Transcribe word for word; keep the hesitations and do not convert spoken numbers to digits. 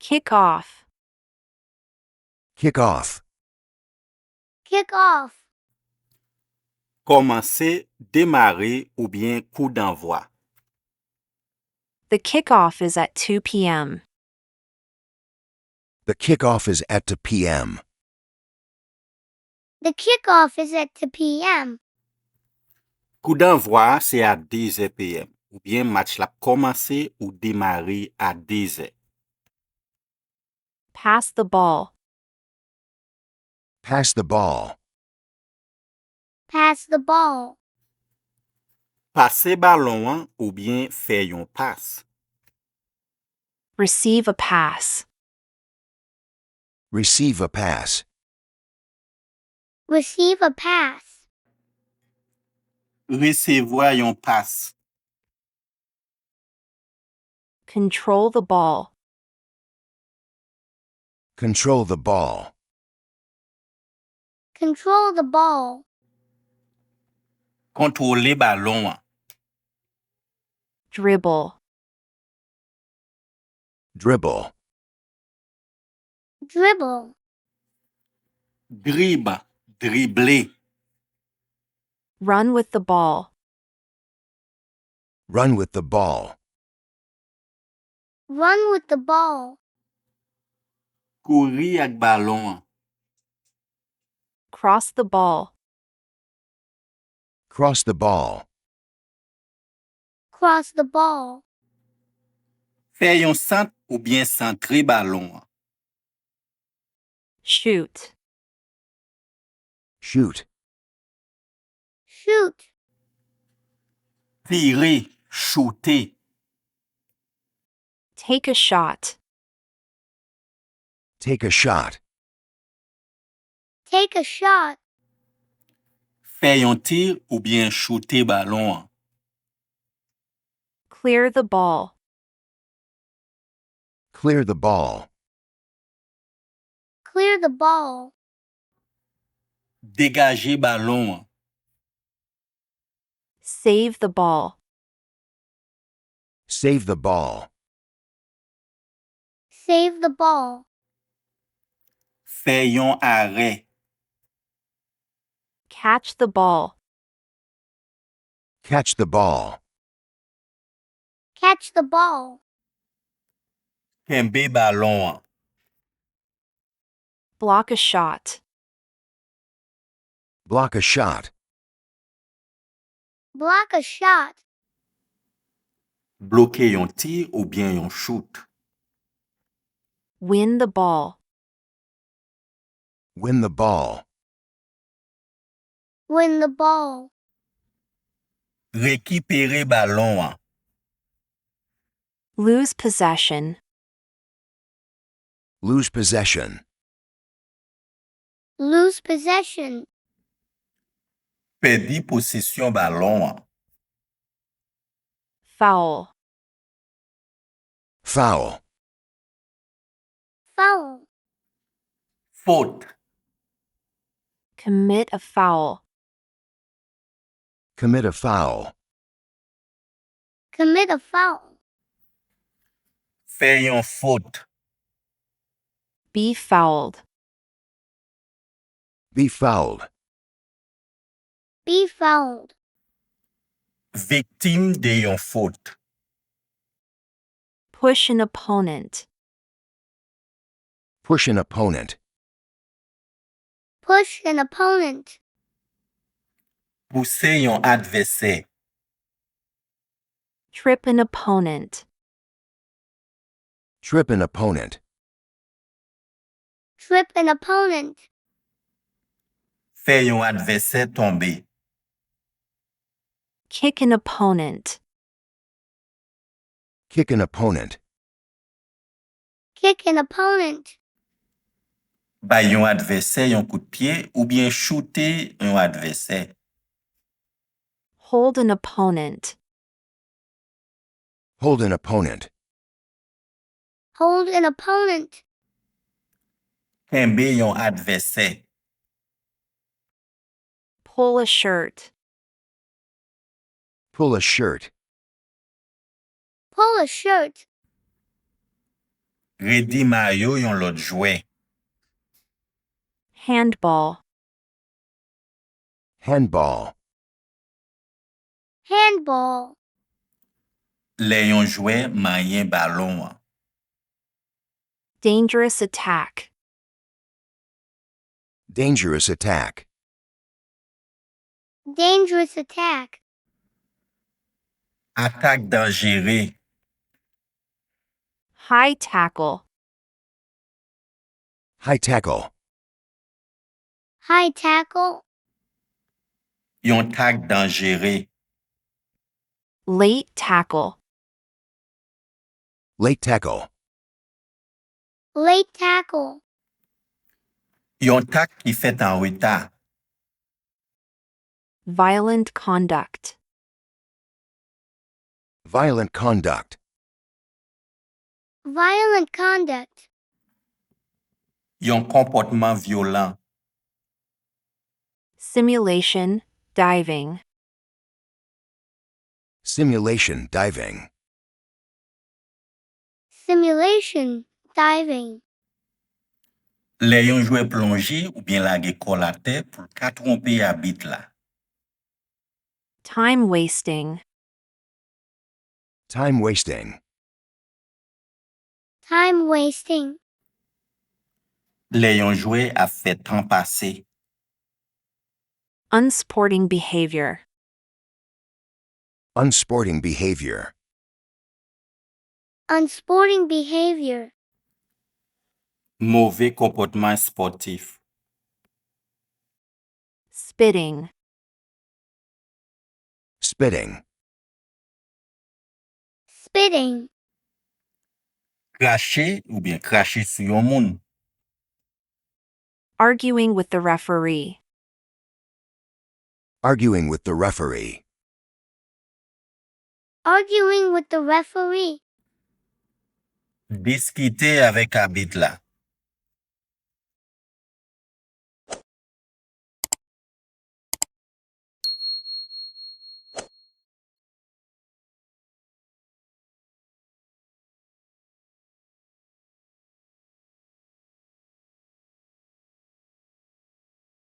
Kick off. Kick off. Kick off. Kòmanse, demare oubyen kou danvwa. The kickoff is at two p.m. The kickoff is at two p.m. The kickoff is at two p.m. Kou danvwa a se a dezè p m, oubyen match la ap kòmanse ou demare a dezè. Pass the ball. Pass the ball. Pass the ball. Pase balon an oubyen fè yon pas. Receive a pass. Receive a pass. Receive a pass. Resevwa yon pas. Control the ball. Control the ball. Control the ball. Kontwole balon an. Dribble. Dribble. Dribble. Drib, drible. Run with the ball. Run with the ball. Run with the ball. Kouri ak balon an. Cross the ball. Cross the ball. Cross the ball. Fè yon sant oubyen santre balon an. Shoot. Shoot. Shoot. Tire, choute. Take a shot. Take a shot. Take a shot. Fè yon ti oubyen choute balon an. Clear the ball. Clear the ball. Clear the ball. Degaje balon an. Save the ball. Save the ball. Save the ball. Fè yon arè. Catch the ball. Catch the ball. Catch the ball. Kenbe balon an. Block a shot. Block a shot. Block a shot. Bloke yon ti oubyen yon chout. Win the ball. Win the ball. Win the ball. Rekipere balon an. Lose possession. Lose possession. Lose possession. Pèdi posesyon balon an. Foul. Foul. Foul. Fot. Commit a foul. Commit a foul. Commit a foul. Fè yon fot. Be fouled. Be fouled. Be fouled. Viktim de yon fot. Push an opponent. Push an opponent. Push an opponent. Pouse yon advèsè. Trip an opponent. Trip an opponent. Trip an opponent. Fè yon advèsè tonbe. Kick an opponent. Kick an opponent. Kick an opponent. Bay yon advèsè yon kout pye oubyen choute yon advèsè. Hold an opponent. Hold an opponent. Hold an opponent. Kenbe yon advèsè. Pull a shirt. Pull a shirt. Pull a shirt. Redi mayo yon lòt jwè. Handball. Handball. Handball. Lè yon jwè manyen balon an. Dangerous attack. Dangerous attack. Dangerous attack. Atak danjere. High tackle. High tackle. High tackle. Yon tak danjere. Late tackle. Late tackle. Late tackle. Yon tak ki fèt an reta. Violent conduct. Violent conduct. Violent conduct. Yon konpòtman vyolan. Simulation diving. Simulation diving. Simulation diving. Lè yon jwè plonje oubyen lage kò l atè pou l ka twonpe abit la. Time wasting. Time wasting. Time wasting. Lè yon jwè ap fè tan pase. Unsporting behavior. Unsporting behavior. Unsporting behavior. Move konpòtman espòtif. Spitting. Spitting. Spitting. Krache oubyen krache sou yon moun. Arguing with the referee. Arguing with the referee. Arguing with the referee. Diskite avèk abit la.